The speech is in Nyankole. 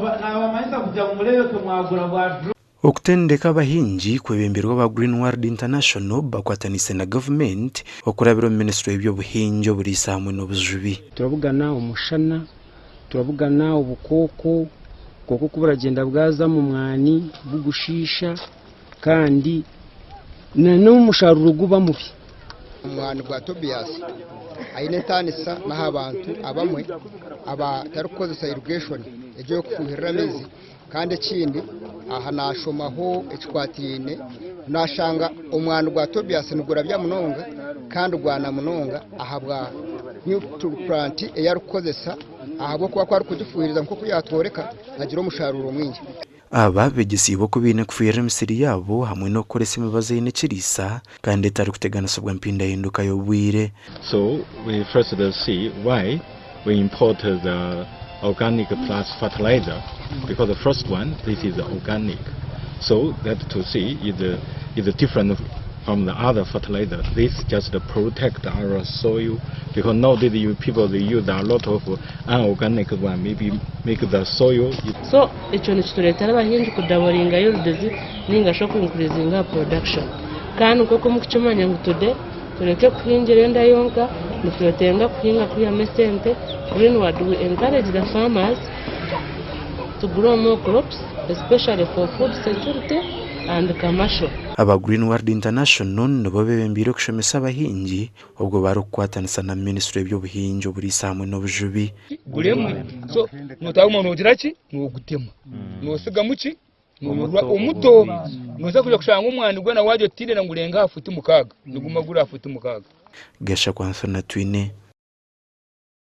Naabamanyisa kugira ngu mureebeke mwagura bwa drone. Okutendeka abahingi kwebembirwe aba Green World International bakwataniise na gavumenti okurabira omu minisitule y'eby'obuhingi, oburiisa hamwe n'obujubi. Turabugana omushana, turabugana obukooko, obukooko ku buragyenda bwaza omu mwani bugushiisha kandi n'omusharuuro guba mubi. Omwani gwa Tobias aine entaanisa n'aha bantu abamwe abatarikukozesa irrigation egyo ey'okufuuhirira amaizi. Kandi ekindi, aha naashomaho ekikwatiraine, naashanga omwani gwa Tobias nigurabya munonga kandi gwana munonga ahabwa Nutriplant ei arikukozesa ahabw'okuba ku arikugifuhiriza nk'oku yaatworeka agira omusharuuro mwingi. Aba beegyesiibwe oku baine kufuhirira emisiri yaabo hamwe n'okukoresa emibazi eine ekiriisa kandi etarikuteganisibwa mpindahinduka y'obwire. So we first see why we import the organic plus fertilizer because the first one this is organic so that to see is is different from the other fertilizer this just protect our soil because nowadays you people they use a lot of unorganic one maybe make the soil So ekyo nikitureetera abahingi kudaboringa yields ninga shi okuincreasinga production. Kandi nk'oku mukukimanya ngu today Tureke kuhingira enda yonka, nitwetenga kuhinga kwihamu esente, Greenward we encourage the farmers to grow more crops especially for food security and commercial. Aba Green World International nibo bebembeire okushomesa abahingi obwo barikukwatanisa na minisitule y'eby'obuhingi, oburiisa hamwe n'obujubi. Guremwe so notaguma nogira ki nogutema nosigamu ki Noyorwa omuto noza kuza kushanga omwani gwona wagya otiine na ngurenga aha futi mukaaga niguma guri aha futi mukaaga. Gashakwa Anthony Atwine.